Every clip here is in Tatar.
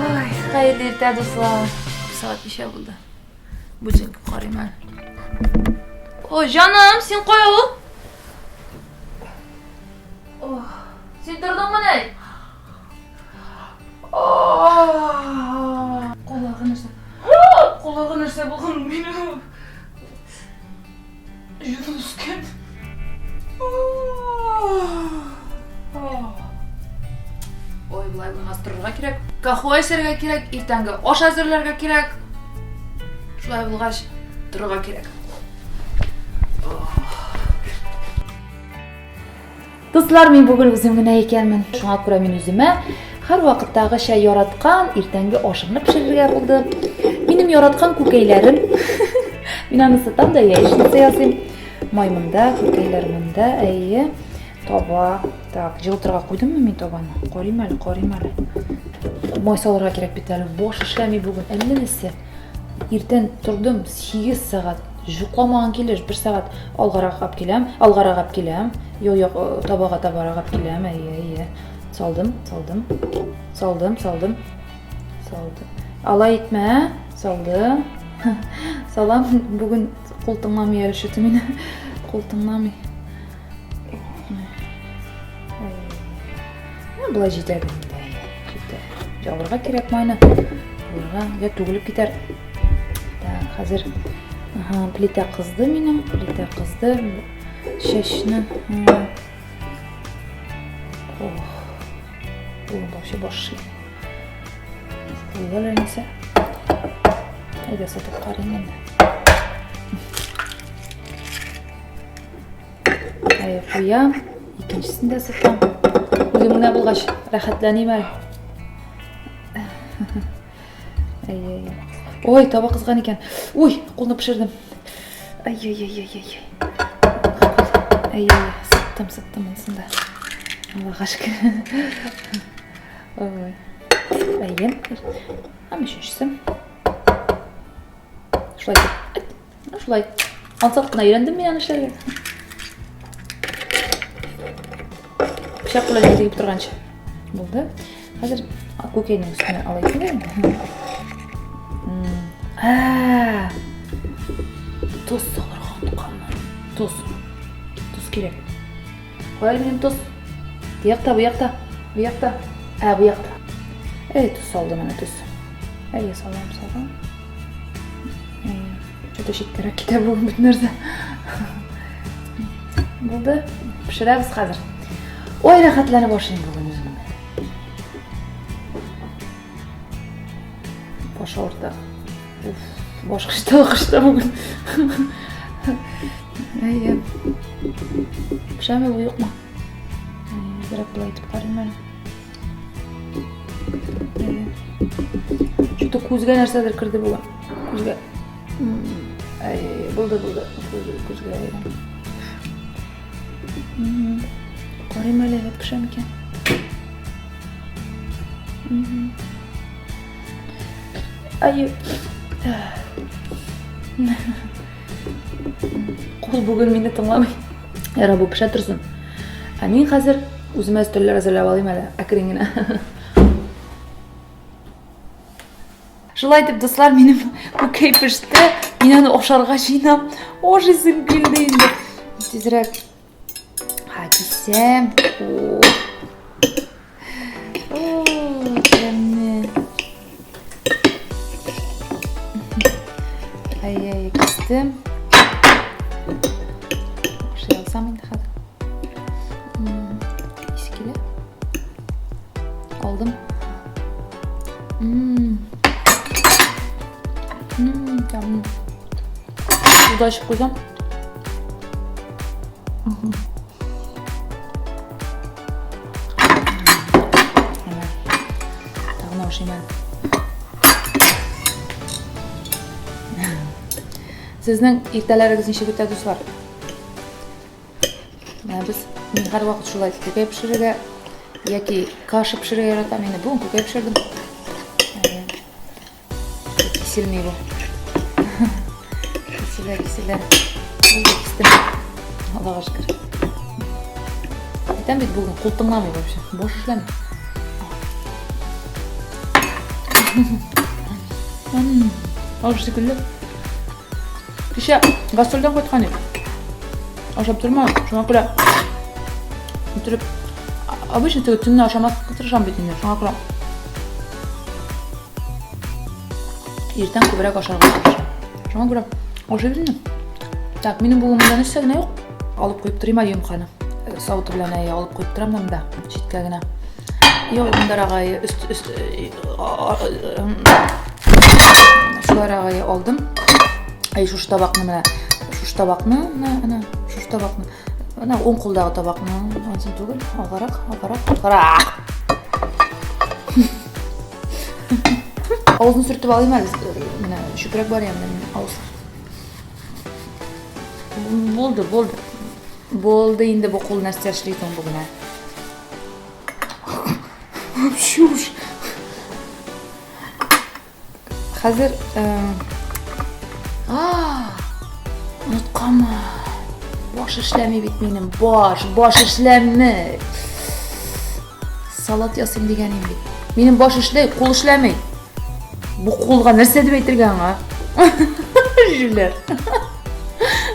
Ой, хәерле иртә, дуслар. Сәгать ничә булды? Будильник карыйм әле. Ой, җаным, син кая ул? Ох, син тордыңмы ни? Кулларга нәрсә? Кулларга нәрсә булган минем? Җаным үскән. Ой, болай булмас, торырга кирәк. Кахуа эчәргә кирәк, иртәнге аш әзерләргә кирәк. Шулай булгач, торырга кирәк. Дуслар, мин бүген үзем генә икәнмен. Шуңа күрә мин үземә һәрвакыттагыча яраткан иртәнге ашымны пешерергә булдым. Минем яраткан күкәйләрем. Мин аны сытам да яичница ясыйм. Май монда, күкәйләр монда, әйе. Таба. Так, җылытырга куйдыммы мин табаны? Карыйм әле, карыйм әле. Май салырга кирәк бит әле. Баш эшләми бүген. Әллә нәрсә. Иртән тордым, 8 сәгать. Йокламаган килеш, бер сәгать алгарак алып киләм, алгарак алып киләм. Юк, юк, э, табага табарак алып киләм. Әйе, әйе. Салдым, салдым. Салдым, салдым. Салдым. Алай итмә, салдым. Салам, бүген кул тыңламый әле шөте мине. Кул тыңламый. Болай җитә инде. Җитә. Җавырга кирәк майны. Булырга, я түгелеп китәр. Так, хәзер ага, плитә кызды минем, плитә кызды. Чәчне. Ох. Бу вообще баш эшли. Куллар нәрсә? Әйдә сатып карыйм инде. Әй, куям. Икенчесен дә сытам. Үзем генә булгач, рәхәтләним әле. Әй, әй. Ой, таба кызган икән. Ой, кулны пешердем. Ай, ай, ай, ай, ай. Әй, әй, сыттым, сыттым монысын да. Аллага шөкер. Ой. Әйе. Һәм өченчесе. Шулай итеп. Ну, шулай. Ансат кына өйрәндем мин аны эшләргә. Пычак белән җитегеп торганчы. Булды. Хәзер күкәйнең өстенә алайсың инде. Ә! Тоз салырга онытканмын. Тоз. Тоз кирәк. Кая минем тоз? Бу якта, бу якта. Бу якта. Ә, бу якта. Әй, тоз салдым әнә тоз. Әйе, салам, салам. Что-то читкәрәк китә бүген бөтен нәрсә. Булды. Пешерәбез хәзер. Ой, рәхәтләнеп ашыйм бүген үзем. Баш авырта. Уф, баш кышта кышта бүген. Әйе. Пешәме бу юкмы? Әзрәк болай итеп карыйм әле. Что-то күзгә нәрсәдер керде бүген. Күзгә. Әй, булды, булды. Күзгә. Карыйм әле, әйбәт пешә микән? Ай. Кул бүген мине тыңламый. Яра, бу пешә торсын. Ә мин хәзер үземә өстәлләр әзерләп алыйм әле, әкрен генә. Шулай итеп, дуслар, минем күкәй пеште. Мин аны ашарга җыйнам. Ашыйсым килде инде. Тизрәк. Ха, кисәм. О. О, тәмле. Ай-яй, кистем. Ашый алсам инде хәзер. Исе килә. Алдым. Тәмле. Суда эчеп куйсам. Тагын ашыйм әле. Сезнең иртәләрегез ничек үтә, дуслар? Менә без мин һәрвакыт шулай күкәй пешерергә яки каша пешерергә яратам. Инде бүген күкәй пешердем. Киселми бу. Киселә, киселә. Булды, кистем. Аллага шөкер. Әйтәм бит бүген кул тыңламый вообще. Баш эшләми. Аш шикелле. Кичә гастрольдән кайткан идек. Ашап тормадым, шуңа күрә утырып обычно теге төнне ашамаска тырышам бит инде, шуңа күрә иртән күбрәк ашарга тырышам. Шуңа күрә ашый инде. Так, минем бүген монда нәрсә генә юк. Алып куеп торыйм әле йомырканы. Савыты белән әйе алып куеп торам да монда, читкә генә. Юк, мондарагы өст өст шуларагы алдым. Әй, шушы табакны менә, шушы табакны, менә, әнә, шушы табакны. Менә уң кулдагы табакны, ансын түгел, алгарак, алгарак, алгарак. Авызны сөртеп алыйм әле, менә чүпрәк бар янында минем авыз. Булды, булды. Булды инде бу кул нәрсә эшли соң бүген, ә? Вообще уж. Хәзер онытканмын. Баш эшләми бит минем, баш, баш эшләми. Салат ясыйм дигән идем бит. Минем баш эшли, кул эшләми. Бу кулга нәрсә дип әйтергә аңа? Җүләр.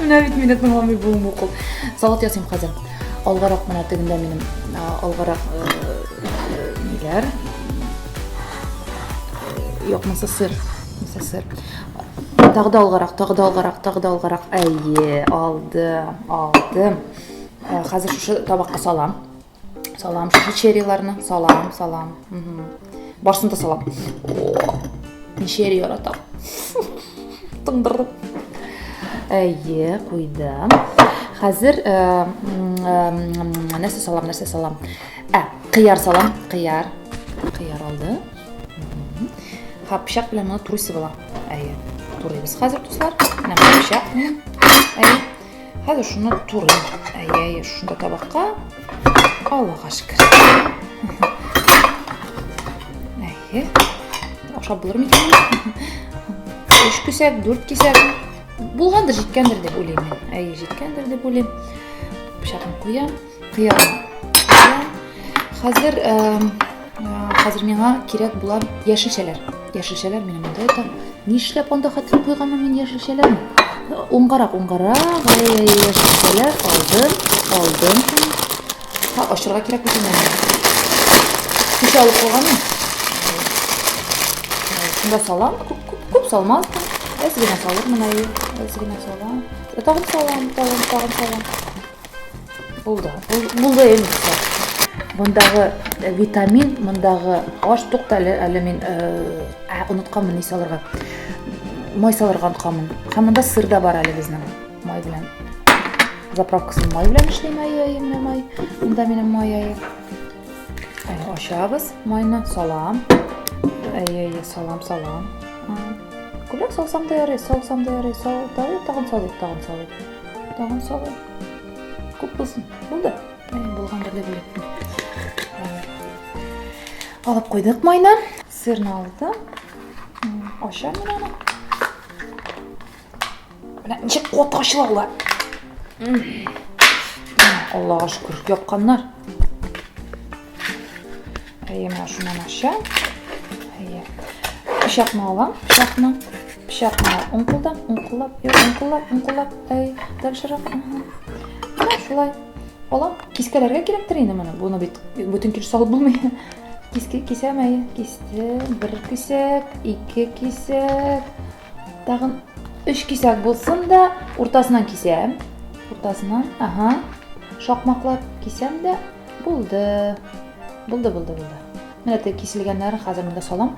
Менә бит мине тыңламый бу бу кул. Салат ясыйм хәзер. Алгарак менә тегендә минем алгарак ниләр? Юк, монысы сыр. Монысы сыр. Тагы да алгарак, тагы да алгарак, тагы да алгарак. Әйе, алдым, алдым. Хәзер шушы табакка салам. Салам, шушы черриларны салам, салам. Барсын да салам. Мин черри яратам. Тыңдырдым. Әйе, куйдым. Хәзер нәрсә салам, нәрсә салам? Ә, кыяр салам, кыяр. Кыяр алды. Ха, пычак белән моны турыйсы була. Әйе, турыйбыз хәзер, дуслар. Менә пычак. Әйе. Хәзер шуны турыйм. Әйе, әйе, шушында табакка. Аллага шөкер. Әйе. Ашап булыр микән? Өч кисәк, дүрт кисәк. Булгандыр, җиткәндер дип уйлыйм мин. Әйе, җиткәндер дип уйлыйм. Пычакны куям. Кыярны. Хәзер хәзер миңа кирәк була яшелчәләр. Яшелчәләр минем монда ята. Нишләп анда хәтле куйганмын мин яшелчәләрне? Уңгарак, уңгарак, ай, яшелчәләр алдым, алдым. Ха, ачырга кирәк бит инде. Кичә алып куйганмын. Шунда салам, күп, күп, күп салмастым. Әз генә салырмын, әйе, әз генә салам. Тагын салам, тагын, тагын салам. Булды. Булды инде. Мондагы э, витамин, мондагы аш тукта әле, әле мин э, ә, онытканмын ни салырга. Май салырга онытканмын. Һәм монда сыр да бар әле безнең. Май белән. Заправкасын май белән эшлим, әйе, әйе, менә май. Монда минем май, әйе. Әйе, ачабыз майны, салам. Әйе, әйе, салам, салам. Күбрәк салсам да ярый, салсам да ярый, сал, тагын салыйк, тагын салыйк. Тагын салыйк. Күп булсын. Булды. Әй, булгандыр дип уйлыйм. Алып куйдык майны. Сырны алдым. Ачам мин аны. Менә ничек каты ачыла алар. Аллага шөкер, япканнар. Әйе, менә шуннан ачам. Әйе. Пычакны алам, пычакны. Пычакны уң кулдан, уң куллап, юк, уң куллап, уң куллап. Әй, дальшерак. Менә шулай. Алам. Кискәләргә кирәктер инде моны. Буны бит бөтен килеш салып булмый. Киске, кисәм, әйе. Кистем. Бер кисәк, ике кисәк. Тагын өч кисәк булсын да, уртасынан кисәм. Уртасынан, ага. Шакмаклап кисәм дә, Булды. Булды, булды, булды. Менә теге киселгәннәрен хәзер монда салам.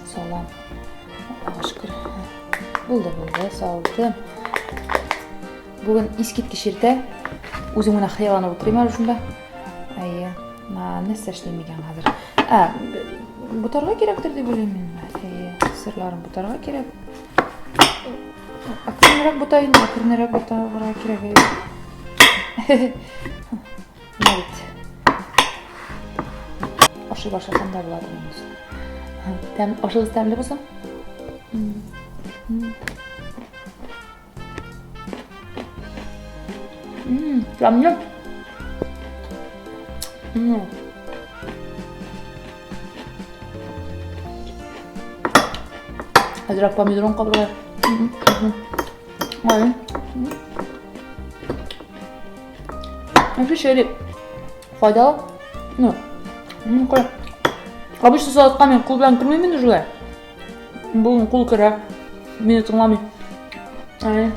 Салам. Аллага шөкер. Булды, булды, салдым. Бүген искиткеч иртә. Үзем генә хыялланып утырыйм әле шунда. Әйе. Нәрсә эшлим икән хәзер? Ә, бутарга кирәктер дип уйлыйм мин. Әйе, сырларын бутарга кирәк. Әкренрәк бутайын, әкренрәк бутарга кирәк. Менә бит. Ашый башласам да була дигән сүз. Тәм, ашыгыз тәмле булсын. Тәмле. Әзрәк помидорын кабырга. Ай. Вообще шәри файдалы. Ну, ну, кара. Обычно салатка мин кул белән кермим инде шулай. Бүген кул керә. Мине тыңламый. Ай.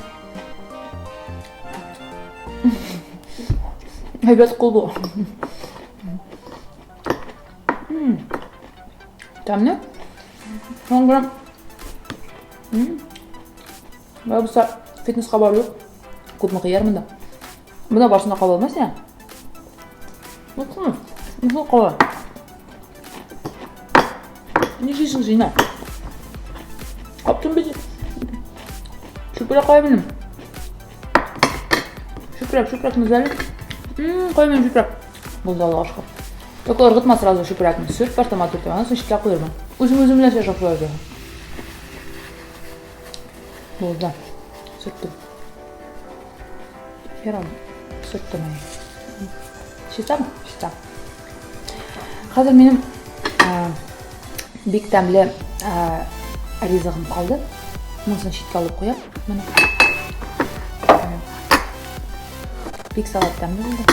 Әйбәт кул бу. Тәмле. Соңгы. Болай булса, фитнеска бару юк. Күпме кыяр монда. Монда барысына кала алмас я. Ну, кала. Нишлисең син? Каптым бит. Чүпрәк кая минем? Чүпрәк, чүпрәк мөзәле. Кая минем чүпрәк? Булды, Аллага шөкер. Только ыргытма сразу чүпрәкне. Сөрт башта матур итеп, аннан соң читкә куермын. Үзем үзем белән сөйләшеп шулай итәм. Булды. Сөрттем. Ярам. Сөрттем. Чистамы? Чиста. Хәзер минем бик тәмле ризыгым калды. Монысын читкә алып куям. Менә. Бик салат тәмле булды.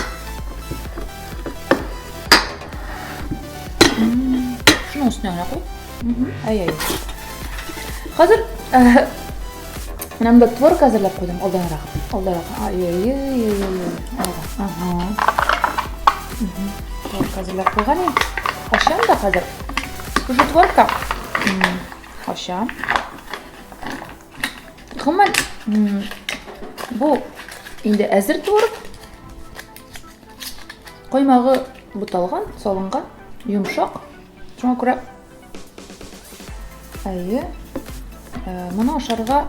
Шуның өстенә генә куй. Ай-ай. Хәзер менә монда творог әзерләп куйдым алданрак. Алдарак. Ай-ай-ай-ай-ай. Ага. Творог әзерләп куйган идем. Ачам да хәзер. Шушы творогка ачам. Гомумән, бу инде әзер творог. Каймагы буталган, салынган, йомшак. Шуңа күрә әйе, моны ашарга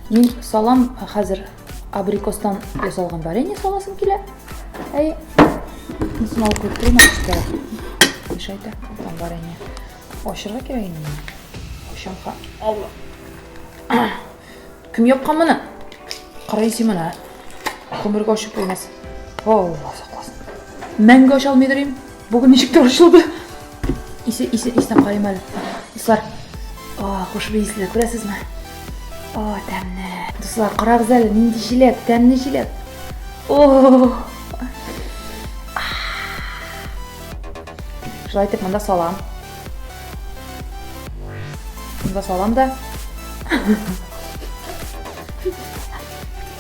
мин салам хәзер абрикостан ясалган варенье саласым килә. Әйе. Монысын алып куеп торыйм әле читкәрәк. Мешайте, там варенье. Ачырга кирәк инде моны. Ачам ха. Алла. Кем япкан моны? Карай син моны. Гомергә ачып булмас. Алла сакласын. Мәңге ача алмыйдыр им. Бүген ничек тә ачылды. Исе, исе, исенә карыйм әле. Дуслар, а, хушбуй исле, күрәсезме? О, тәмле. Дуслар, карагыз әле, нинди җиләк, тәмле җиләк. О! Шулай итеп монда салам. Монда салам да.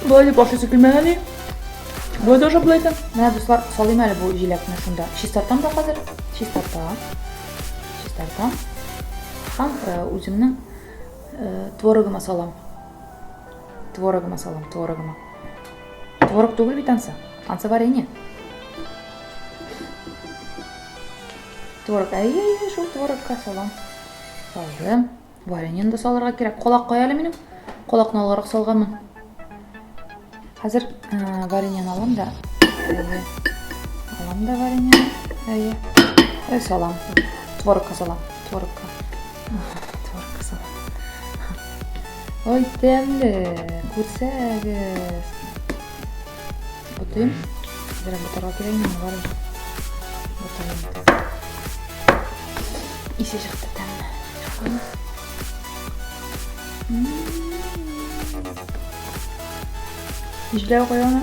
Болай дип ашыйсы килмәгән ни. Болай да ашап була икән. Менә дуслар, салыйм әле бу җиләкне шунда. Чистартам да хәзер. Чистартам. Чистартам. Һәм үземнең творогыма салам. Творогыма салам, творогыма. Творог түгел бит ансы. Ансы варенье. Творог. Әй, әй, шул творогка салам. Салдым. Вареньены да салырга кирәк. Колак кая әле минем? Колакны алгарак салганмын. Хәзер вареньены алам да. Әйе. Алам да вареньены. Әйе. Әй, салам. Творогка салам. Творогка. Творогка салам. Ой, тәмле. Күрсәгез. Бутыйм. Берәр бутарга кирәк инде, бар. Бутыйм. Исе чыкты тәмле. Җиләк куяны.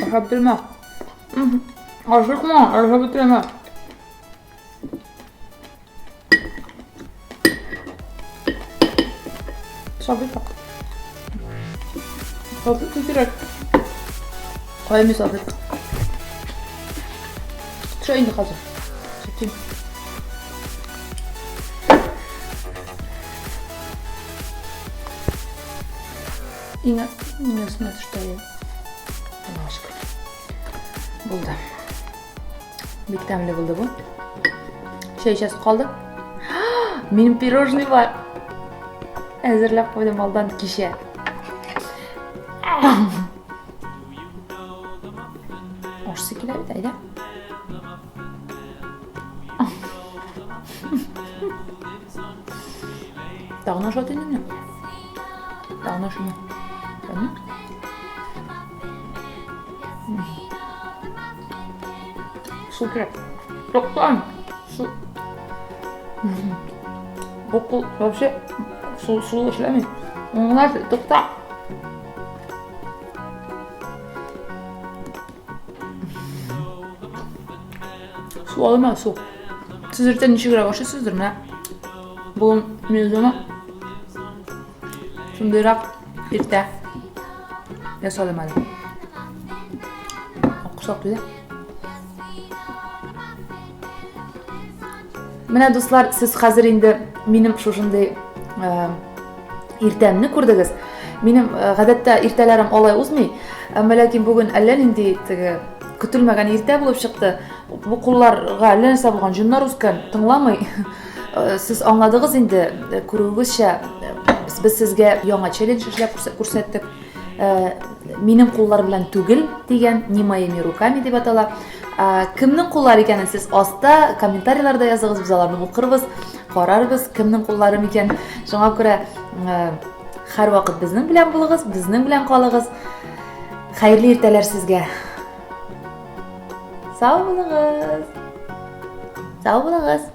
Ашап бетермә. Ашыкма, ашап бетермә. Салфетка. Салфетка кирәк. Кая мин салфетка? Төшә инде хәзер. Сөртим. Иң өстенә төште. Аллага шөкер. Булды. Бик тәмле булды бу. Чәй эчәсе калды. Минем пирожный бар. Әзерләп куйдым алдан кичә. Ашсы килә бит, әйдә. Тагын ашат инде менә. Тагын ашыйм. Су кирәк. Токтан. Су. Бу кул вообще су су эшләми. Уңнар тукта. Су алма, су. Сез иртән ничегрәк ашыйсыздыр, менә. Бүген мин үземә шундыйрак иртә ясадым әле. Аксак түгел. Менә, дуслар, сез хәзер инде минем шушындый э, иртәмне күрдегез. Минем э, гадәттә иртәләрем алай узмый, әмма ләкин бүген әллә нинди теге көтелмәгән иртә булып чыкты. Бу кулларга әллә нәрсә булган, җоннар үскән, тыңламый. Э, сез аңладыгыз инде, э, күрүегезчә, без сезгә яңа челлендж эшләп күрсәттек. Минем куллар белән түгел дигән, не моими руками дип атала. Кемнең куллары икәнен сез аста комментарийларда языгыз, без аларны укырбыз, карарбыз, кемнең куллары микән. Шуңа күрә һәрвакыт безнең белән булыгыз, безнең белән калыгыз. Хәерле иртәләр сезгә. Сау булыгыз. Сау булыгыз.